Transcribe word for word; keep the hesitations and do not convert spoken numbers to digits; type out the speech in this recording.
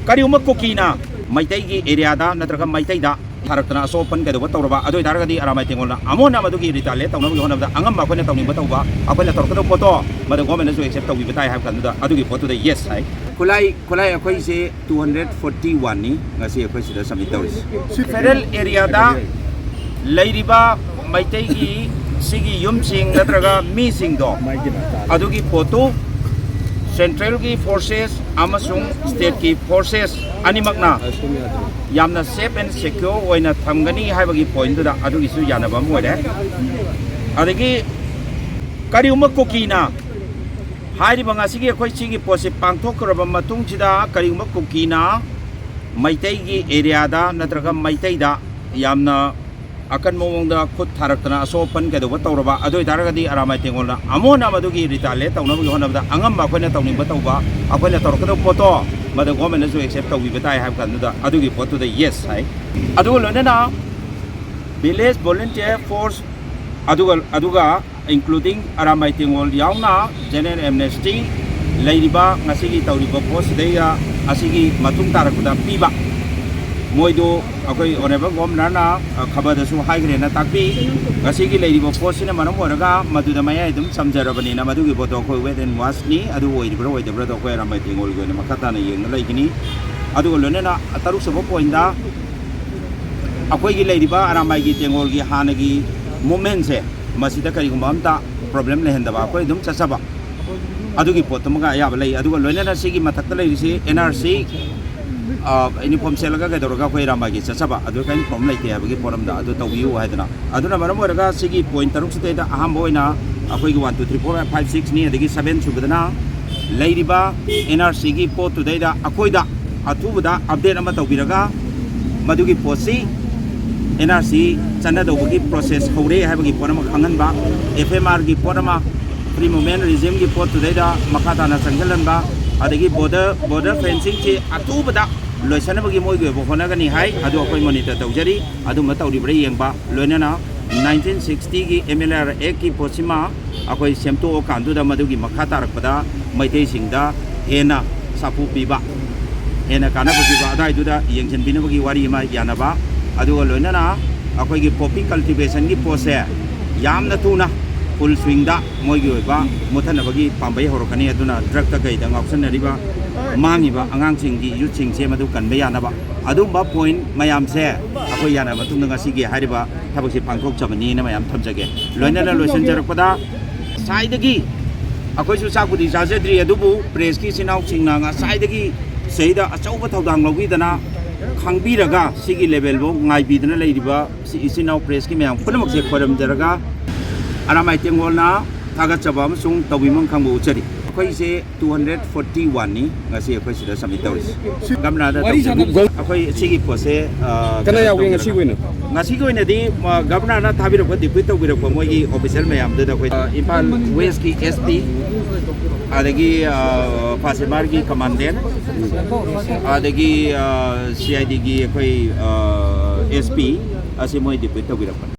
ꯀꯔꯤꯒꯨꯝꯕ ꯀꯨꯀꯤꯅ ꯃꯩꯇꯩꯒꯤ ꯑꯦꯔꯤꯌꯥꯗ ꯅꯠꯇ꯭ꯔꯒ ꯃꯩꯇꯩꯗ ꯊꯥꯔꯛꯇꯅ ꯑꯁꯣꯛ ꯑꯄꯟ ꯀꯩꯗꯧꯕ ꯇꯧꯔꯕ, ꯑꯗꯨ ꯑꯣꯏꯇꯥꯔꯒꯗꯤ ꯑꯔꯥꯃꯥꯏ ꯇꯦꯡꯒꯣꯜꯅ ꯑꯃꯨꯛ ꯍꯟꯅ ꯃꯗꯨꯒꯤ ꯔꯤꯇꯥꯂꯤꯌꯦꯠ ꯇꯧꯅꯕꯒꯤ ꯍꯣꯠꯅꯕꯗ ꯑꯉꯝꯕ ꯑꯩꯈꯣꯏꯅ ꯇꯧꯅꯤꯡꯕ ꯇꯧꯕ, ꯑꯩꯈꯣꯏꯅ ꯇꯧꯔꯛꯀꯗꯕ ꯄꯣꯠꯇꯣ ꯃꯗꯨ ꯒꯣꯔꯃꯦꯟꯅꯁꯨ ꯑꯦꯛꯁꯦꯞ ꯇꯧꯕꯤꯕ ꯇꯥꯏ ꯍꯥꯏꯕ ꯀꯥꯟꯗꯨꯗ ꯑꯗꯨꯒꯤ ꯄꯣꯠꯇꯨꯗ ꯌꯦꯁ ꯍꯥꯏ꯫ ꯈꯨꯠꯂꯥꯏ, ꯈꯨꯠꯂꯥꯏ ꯑꯩꯈꯣꯏꯁꯦ ꯇꯨ ꯍꯟꯗ꯭ꯔꯦꯠ ꯐꯣꯔꯇꯤ ꯋꯥꯟꯅꯤ ꯉꯁꯤ ꯑꯩꯈꯣꯏ ꯁꯤꯗ ꯁꯕꯃꯤꯠ ꯇꯧꯔꯤꯁꯦ꯫ ꯐꯦꯗꯔꯦꯜ ꯑꯦꯔꯤꯌꯥꯗ ꯂꯩꯔꯤꯕ ꯃꯩꯇꯩꯒꯤ ꯁꯤꯒꯤ ꯌꯨꯝꯁꯤꯡ ꯅꯠꯇ꯭ꯔꯒ ꯃꯤꯁꯤꯡꯗꯣ, ꯑꯗꯨꯒꯤ ꯄꯣꯠꯇꯨ ꯁꯦꯟꯇ꯭ꯔꯦꯜꯒꯤ ꯐꯣꯔꯁꯦꯁ ꯑꯃꯁꯨꯡ ꯁ꯭ꯇꯦꯠꯀꯤ ꯐꯣꯔꯁꯦꯁ ꯑꯅꯤꯃꯛꯅ ꯌꯥꯝꯅ ꯁꯦꯐ ꯑꯦꯟ ꯁꯦꯀ꯭ꯌꯣꯔ ꯑꯣꯏꯅ ꯊꯝꯒꯅꯤ ꯍꯥꯏꯕꯒꯤ ꯄꯣꯏꯟꯗꯨꯗ ꯑꯗꯨꯒꯤꯁꯨ ꯌꯥꯅꯕ ꯑꯃ ꯑꯣꯏꯔꯦ꯫ ꯑꯗꯒꯤ ꯀꯔꯤꯒꯨꯝꯕ ꯀꯨꯀꯤꯅ ꯍꯥꯏꯔꯤꯕ ꯉꯁꯤꯒꯤ ꯑꯩꯈꯣꯏ ꯁꯤꯒꯤ ꯄꯣꯠꯁꯤ ꯄꯥꯡꯊꯣꯛꯈ꯭ꯔꯕ ꯃꯇꯨꯡꯁꯤꯗ ꯀꯔꯤꯒꯨꯝꯕ ꯀꯨꯀꯤꯅ ꯃꯩꯇꯩꯒꯤ ꯑꯦꯔꯤꯌꯥꯗ ꯅꯠꯇ꯭ꯔꯒ ꯃꯩꯇꯩꯗ ꯌꯥꯝꯅ ꯑꯀꯟꯕ ꯃꯑꯣꯡꯗ ꯈꯨꯠ ꯊꯥꯔꯛꯇꯅ ꯑꯁꯣꯛ ꯑꯄꯟ ꯀꯩꯗꯧꯕ ꯇꯧꯔꯕ, ꯑꯗꯨ ꯑꯣꯏꯇꯥꯔꯒꯗꯤ ꯑꯔꯥꯃꯥꯏ ꯇꯦꯡꯒꯣꯜꯅ ꯑꯃꯨꯛ ꯍꯟꯅ ꯃꯗꯨꯒꯤ ꯔꯤꯇꯥꯂꯤꯌꯦꯠ ꯇꯧꯅꯕꯒꯤ ꯍꯣꯠꯅꯕꯗ ꯑꯉꯝꯕ ꯑꯩꯈꯣꯏꯅ ꯇꯧꯅꯤꯡꯕ ꯇꯧꯕ, ꯑꯩꯈꯣꯏꯅ ꯇꯧꯔꯛꯀꯗꯕ ꯄꯣꯠꯇꯣ ꯃꯗꯨ ꯒꯣꯔꯃꯦꯟꯅꯁꯨ ꯑꯦꯛꯁꯦꯞ ꯇꯧꯕꯤꯕ ꯇꯥꯏ ꯍꯥꯏꯕ ꯀꯥꯟꯗꯨꯗ ꯑꯗꯨꯒꯤ ꯄꯣꯠꯇꯨꯗ ꯌꯦꯁ ꯍꯥꯏ꯫ ꯑꯗꯨꯒ ꯂꯣꯏꯅꯅ ꯚꯤꯂꯦꯖ ꯚꯣꯂꯨꯟꯇꯤꯌꯔ ꯐꯣꯔꯁ ꯑꯗꯨꯒ, ꯑꯗꯨꯒ ꯏꯟꯀ꯭ꯂꯨꯗꯤꯡ ꯑꯔꯥꯃꯥꯏ ꯇꯦꯡꯒꯣꯜ ꯌꯥꯎꯅ ꯖꯦꯅꯔꯦꯜ ꯑꯦꯝꯅꯦꯁꯇꯤ ꯂꯩꯔꯤꯕ ꯉꯁꯤꯒꯤ ꯇꯧꯔꯤꯕ ꯄꯣꯠꯁꯤꯗꯩꯗ ꯑꯁꯤꯒꯤ ꯃꯇꯨꯡ ꯇꯥꯔꯛꯄꯗ ꯄꯤꯕ, ꯃꯣꯏꯗꯨ ꯑꯩꯈꯣꯏ ꯑꯣꯅꯔꯦꯕꯜ ꯒꯣꯚꯔꯅꯔꯅ, ꯑ, ꯈꯕꯔꯗꯁꯨ ꯍꯥꯏꯈ꯭ꯔꯦꯅ ꯇꯥꯛꯄꯤ꯫ ꯉꯁꯤꯒꯤ ꯂꯩꯔꯤꯕ ꯄꯣꯠꯁꯤꯅ ꯃꯔꯝ ꯑꯣꯏꯔꯒ ꯃꯗꯨꯗ ꯃꯌꯥꯏ ꯑꯗꯨꯝ ꯆꯝꯖꯔꯕꯅꯤꯅ ꯃꯗꯨꯒꯤ ꯄꯣꯠꯇꯣ ꯑꯩꯈꯣꯏ ꯋꯦꯠ ꯑꯦꯟ ꯋꯥꯁꯅꯤ, ꯑꯗꯨ ꯑꯣꯏꯔꯤꯕ꯭ꯔꯥ ꯑꯣꯏꯗꯕ꯭ꯔꯥꯗꯣ ꯑꯩꯈꯣꯏ ꯑꯔꯥꯃꯥꯏ ꯇꯦꯡꯒꯣꯜꯒꯤ ꯑꯣꯏꯅ ꯃꯈꯥ ꯇꯥꯅ ꯌꯦꯡꯅ ꯂꯩꯒꯅꯤ꯫ ꯑꯗꯨꯒ ꯂꯣꯏꯅꯅ ꯇꯔꯨꯛꯁꯨꯕ ꯄꯣꯏꯟꯗ ꯑꯩꯈꯣꯏꯒꯤ ꯂꯩꯔꯤꯕ ꯑꯔꯥꯃꯥꯏꯒꯤ ꯇꯦꯡꯒꯣꯜꯒꯤ ꯍꯥꯟꯅꯒꯤ ꯃꯨꯞꯃꯦꯟꯁꯦ ꯃꯁꯤꯗ ꯀꯔꯤꯒꯨꯝꯕ ꯑꯝꯇ ꯄ꯭ꯔꯣꯕ꯭ꯂꯦꯝ ꯂꯩꯍꯟꯗꯕ, ꯑꯩꯈꯣꯏ ꯑꯗꯨꯝ ꯆꯠꯆꯕ, ꯑꯗꯨꯒꯤ ꯄꯣꯠꯇꯨꯃꯒ ꯑꯌꯥꯕ ꯂꯩ꯫ ꯑꯗꯨꯒ ꯂꯣꯏꯅꯅ ꯁꯤꯒꯤ ꯃꯊꯛꯇ ꯂꯩꯔꯤꯁꯤ ꯑꯦꯟ ꯑꯥꯔ ꯁꯤ ꯌꯨꯅꯤꯐꯣꯔꯝ ꯁꯦꯠꯂꯒ ꯀꯩꯗꯧꯔꯒ ꯑꯩꯈꯣꯏ ꯑꯔꯥꯃꯥꯏꯒꯤ ꯆꯠꯆꯕ, ꯑꯗꯨ ꯀꯔꯤꯝ ꯄ꯭ꯔꯣꯕ꯭ꯂꯦꯝ ꯂꯩꯇꯦ ꯍꯥꯏꯕꯒꯤ ꯄꯣꯠ ꯑꯝꯗ ꯑꯗꯨ ꯇꯧꯕꯤꯌꯨ ꯍꯥꯏꯗꯅ꯫ ꯑꯗꯨꯅ ꯃꯔꯝ ꯑꯣꯏꯔꯒ ꯁꯤꯒꯤ ꯄꯣꯏꯟ ꯇꯔꯨꯛꯁꯤꯗꯩꯗ ꯑꯍꯥꯟꯕ ꯑꯣꯏꯅ ꯑꯩꯈꯣꯏꯒꯤ one two three four five ꯁꯤꯛꯁꯅꯤ, ꯑꯗꯒꯤ ꯁꯕꯦꯟ ꯁꯨꯕꯗꯅ ꯂꯩꯔꯤꯕ ꯑꯦꯟ ꯑꯥꯔ ꯁꯤꯒꯤ ꯄꯣꯠꯇꯨꯗꯩꯗ ꯑꯩꯈꯣꯏꯗ ꯑꯊꯨꯕꯗ ꯑꯞꯗꯦꯠ ꯑꯃ ꯇꯧꯕꯤꯔꯒ ꯃꯗꯨꯒꯤ ꯄꯣꯠꯁꯤ ꯑꯦꯟ ꯑꯥꯔ ꯁꯤ ꯆꯠꯅꯗꯧꯕꯒꯤ ꯄ꯭ꯔꯣꯁꯦꯁ ꯍꯧꯔꯦ ꯍꯥꯏꯕꯒꯤ ꯄꯣꯠ ꯑꯃ ꯈꯪꯍꯟꯕ, ꯑꯦꯐ ꯑꯦꯝ ꯑꯥꯔꯒꯤ ꯄꯣꯠ ꯑꯃ, ꯐ꯭ꯔꯤ ꯃꯨꯞꯃꯦꯟ ꯔꯤꯖꯤꯝꯒꯤ ꯄꯣꯠꯇꯨꯗꯩꯗ ꯃꯈꯥ ꯇꯥꯅ ꯆꯪꯁꯤꯜꯍꯟꯕ, ꯑꯗꯒꯤ ꯕꯣꯔꯗꯔ, ꯕꯣꯔꯗꯔ ꯐꯦꯟꯁꯤꯡꯁꯤ ꯑꯊꯨꯕꯗ ꯂꯣꯏꯁꯤꯟꯅꯕꯒꯤ ꯃꯣꯏꯒꯤ ꯑꯣꯏꯕ ꯍꯣꯠꯅꯒꯅꯤ ꯍꯥꯏ꯫ ꯑꯗꯨ ꯑꯩꯈꯣꯏ ꯃꯣꯅꯤꯇꯔ ꯇꯧꯖꯔꯤ꯫ ꯑꯗꯨꯝꯕ ꯇꯧꯔꯤꯕ꯭ꯔꯥ ꯌꯦꯡꯕ, ꯂꯣꯏꯅꯅ ꯅꯥꯏꯟꯇꯤꯟ ꯁꯤꯛꯁꯇꯤꯒꯤ ꯑꯦꯝ ꯑꯦꯜ ꯑꯥꯔ ꯑꯦꯛꯀꯤ ꯄꯣꯠꯁꯤꯃ ꯑꯩꯈꯣꯏ ꯁꯦꯝꯗꯣꯛꯑꯀꯥꯟꯗꯨꯗ ꯃꯗꯨꯒꯤ ꯃꯈꯥ ꯇꯥꯔꯛꯄꯗ ꯃꯩꯇꯩꯁꯤꯡꯗ ꯍꯦꯟꯅ ꯁꯥꯐꯨ ꯄꯤꯕ, ꯍꯦꯟꯅ ꯀꯥꯟꯅꯕ ꯄꯤꯕ ꯑꯗꯨꯋꯥꯏꯗꯨꯗ ꯌꯦꯡꯁꯤꯟꯕꯤꯅꯕꯒꯤ ꯋꯥꯔꯤ ꯑꯃ ꯌꯥꯅꯕ, ꯑꯗꯨꯒ ꯂꯣꯏꯅꯅ ꯑꯩꯈꯣꯏꯒꯤ ꯄꯣꯄꯤ ꯀꯜꯇꯤꯚꯦꯁꯟꯒꯤ ꯄꯣꯠꯁꯦ ꯌꯥꯝꯅ ꯊꯨꯅ ꯐꯨꯜ ꯁ꯭ꯋꯤꯡꯗ ꯃꯣꯏꯒꯤ ꯑꯣꯏꯕ ꯃꯨꯠꯊꯅꯕꯒꯤ ꯄꯥꯝꯕꯩ ꯍꯧꯔꯛꯀꯅꯤ꯫ ꯑꯗꯨꯅ ꯗ꯭ꯔꯛꯇ ꯀꯩꯗ ꯉꯥꯎꯁꯟꯅꯔꯤꯕ ꯃꯥꯡꯉꯤꯕ ꯑꯉꯥꯡꯁꯤꯡꯒꯤ, ꯌꯨꯠꯁꯤꯡꯁꯦ ꯃꯗꯨ ꯀꯟꯕ ꯌꯥꯅꯕ ꯑꯗꯨꯝꯕ ꯄꯣꯏꯟꯠ ꯃꯌꯥꯝꯁꯦ ꯑꯩꯈꯣꯏ ꯌꯥꯅꯔꯕ ꯃꯇꯨꯡꯗ ꯉꯁꯤꯒꯤ ꯍꯥꯏꯔꯤꯕ ꯊꯕꯛꯁꯦ ꯄꯥꯡꯊꯣꯛꯆꯕꯅꯤꯅ ꯃꯌꯥꯝ ꯊꯝꯖꯒꯦ꯫ ꯂꯣꯏꯅꯅ ꯂꯣꯏꯁꯤꯟꯖꯔꯛꯄꯗ ꯉꯁꯥꯏꯗꯒꯤ ꯑꯩꯈꯣꯏꯁꯨ ꯆꯥꯛꯄꯨꯗꯤ ꯆꯥꯖꯗ꯭ꯔꯤ, ꯑꯗꯨꯕꯨ ꯄ꯭ꯔꯦꯁꯀꯤ ꯏꯆꯤꯟ ꯏꯅꯥꯎꯁꯤꯡꯅ ꯉꯁꯥꯏꯗꯒꯤ ꯁꯤꯗꯩꯗ ꯑꯆꯧꯕ ꯊꯧꯗꯥꯡ ꯂꯧꯕꯤꯗꯅ ꯈꯪꯕꯤꯔꯒ ꯁꯤꯒꯤ ꯂꯦꯚꯦꯜꯐꯥꯎ ꯉꯥꯏꯕꯤꯗꯅ ꯂꯩꯔꯤꯕ ꯁꯤ ꯏꯆꯤꯟ ꯏꯅꯥꯎ ꯄ꯭ꯔꯦꯁꯀꯤ ꯃꯌꯥꯝ ꯄꯨꯝꯅꯃꯛꯁꯦ ꯈꯣꯏꯔꯝꯖꯔꯒ ꯑꯔꯥꯃꯥꯏ ꯇꯦꯡꯒꯣꯜꯅ ꯊꯥꯒꯠꯆꯕ ꯑꯃꯁꯨꯡ ꯇꯧꯕꯤꯃꯜ ꯈꯪꯕ ꯎꯠꯆꯔꯤ꯫ ꯑꯩꯈꯣꯏꯁꯦ ꯇꯨ ꯍꯟꯗ꯭ꯔꯦꯠ ꯐꯣꯔꯇꯤ ꯋꯥꯟꯅꯤ ꯉꯁꯤ ꯑꯩꯈꯣꯏ ꯁꯤꯗ ꯁꯕꯃꯤꯠ ꯇꯧꯔꯤꯁꯦ꯫ ꯒꯝꯂꯥꯗ ꯋꯥꯔꯤ ꯇꯧꯖꯕ꯫ ꯁꯥꯟꯅꯕꯁꯦ ꯑꯩꯈꯣꯏ ꯁꯤꯒꯤ ꯄꯣꯠꯁꯦ, ꯑ, ꯀꯅꯥ ꯀꯩꯅꯣ ꯌꯥꯎꯒꯦ ꯇꯧꯖꯔꯒ ꯉꯁꯤꯒꯤ ꯑꯣꯏꯅ? ꯉꯁꯤꯒꯤ ꯑꯣꯏꯅꯗꯤ, ꯑ, ꯒꯚꯔꯅꯔꯅ ꯊꯥꯕꯤꯔꯛꯄ, ꯗꯤꯄ꯭ꯌꯨꯠ ꯇꯧꯕꯤꯔꯛꯄ ꯃꯣꯏꯒꯤ ꯑꯣꯐꯤꯁꯤꯌꯦꯜ ꯃꯌꯥꯝꯗꯨꯗ ꯑꯩꯈꯣꯏ, ꯑ, ꯏꯝꯐꯥꯜ ꯋꯦꯁꯀꯤ ꯑꯦꯁ ꯄꯤ, ꯑꯗꯒꯤ, ꯑ, ꯐꯥꯁꯤꯃꯥꯔꯒꯤ ꯀꯃꯥꯟꯗꯦꯟ, ꯑꯗꯒꯤ, ꯑ, ꯁꯤ ꯑꯥꯏ ꯗꯤꯒꯤ ꯑꯩꯈꯣꯏ, ꯑ, ꯑꯦꯁ ꯄꯤ ꯑꯁꯤ ꯃꯣꯏ ꯗꯤꯄ꯭ꯌꯨꯠ ꯇꯧꯕꯤꯔꯛꯄꯅꯤ꯫